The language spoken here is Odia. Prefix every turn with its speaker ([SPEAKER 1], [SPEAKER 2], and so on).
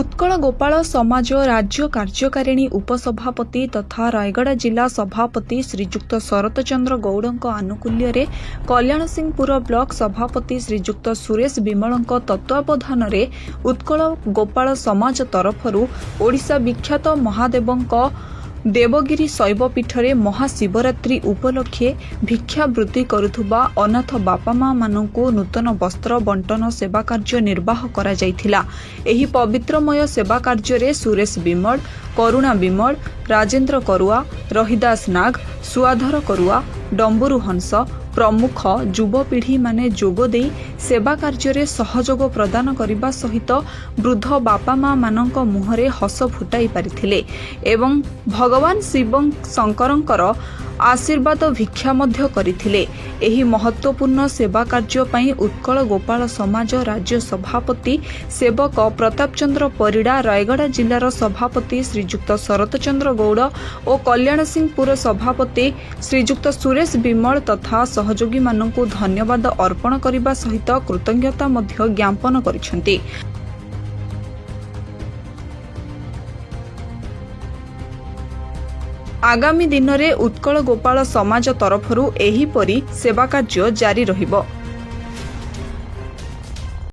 [SPEAKER 1] ଉତ୍କଳ ଗୋପାଳ ସମାଜ ରାଜ୍ୟ କାର୍ଯ୍ୟକାରିଣୀ ଉପସଭାପତି ତଥା ରାୟଗଡ଼ା ଜିଲ୍ଲା ସଭାପତି ଶ୍ରୀଯୁକ୍ତ ଶରତ ଚନ୍ଦ୍ର ଗୌଡ଼ଙ୍କ ଆନୁକୂଲ୍ୟରେ କଲ୍ୟାଣସିଂହପୁର ବ୍ଲକ ସଭାପତି ଶ୍ରୀଯୁକ୍ତ ସୁରେଶ ବିମଳଙ୍କ ତତ୍ତ୍ୱାବଧାନରେ ଉତ୍କଳ ଗୋପାଳ ସମାଜ ତରଫରୁ ଓଡ଼ିଶା ବିଖ୍ୟାତ ମହାଦେବଙ୍କ ଦେବଗିରି ଶୈବପୀଠରେ ମହାଶିବରାତ୍ରି ଉପଲକ୍ଷେ ଭିକ୍ଷାବୃତ୍ତି କରୁଥିବା ଅନାଥ ବାପା ମାମାନଙ୍କୁ ନୂତନ ବସ୍ତ୍ର ବଣ୍ଟନ ସେବା କାର୍ଯ୍ୟ ନିର୍ବାହ କରାଯାଇଥିଲା। ଏହି ପବିତ୍ରମୟ ସେବା କାର୍ଯ୍ୟରେ ସୁରେଶ ବିମଳ, କରୁଣା ବିମଳ, ରାଜେନ୍ଦ୍ର କରୁଆ, ରହିଦାସ ନାଗ, ସୁଆଧର କରୁଆ, ଡମ୍ବୁରୁ ହଂସ ପ୍ରମୁଖ ଯୁବପିଢ଼ିମାନେ ଯୋଗ ଦେଇ ସେବା କାର୍ଯ୍ୟରେ ସହଯୋଗ ପ୍ରଦାନ କରିବା ସହିତ ବୃଦ୍ଧ ବାପା ମାମାନଙ୍କ ମୁହଁରେ ହସ ଫୁଟାଇ ପାରିଥିଲେ ଏବଂ ଭଗବାନ ଶିବ ଶଙ୍କରଙ୍କର ଆଶୀର୍ବାଦ ଭିକ୍ଷା ମଧ୍ୟ କରିଥିଲେ। ଏହି ମହତ୍ତ୍ୱପୂର୍ଣ୍ଣ ସେବା କାର୍ଯ୍ୟ ପାଇଁ ଉତ୍କଳ ଗୋପାଳ ସମାଜ ରାଜ୍ୟ ସଭାପତି ସେବକ ପ୍ରତାପ ଚନ୍ଦ୍ର ପରିଡ଼ା, ରାୟଗଡ଼ା ଜିଲ୍ଲାର ସଭାପତି ଶ୍ରୀଯୁକ୍ତ ଶରତ ଚନ୍ଦ୍ର ଗୌଡ଼ ଓ କଲ୍ୟାଣସିଂହପୁର ସଭାପତି ଶ୍ରୀଯୁକ୍ତ ସୁରେଶ ବିମଳ ତଥା ସହଯୋଗୀମାନଙ୍କୁ ଧନ୍ୟବାଦ ଅର୍ପଣ କରିବା ସହିତ କୃତଜ୍ଞତା ମଧ୍ୟ ଜ୍ଞାପନ କରିଛନ୍ତି। ଆଗାମୀ ଦିନରେ ଉତ୍କଳ ଗୋପାଳ ସମାଜ ତରଫରୁ ଏହିପରି ସେବା କାର୍ଯ୍ୟ ଜାରି ରହିବ।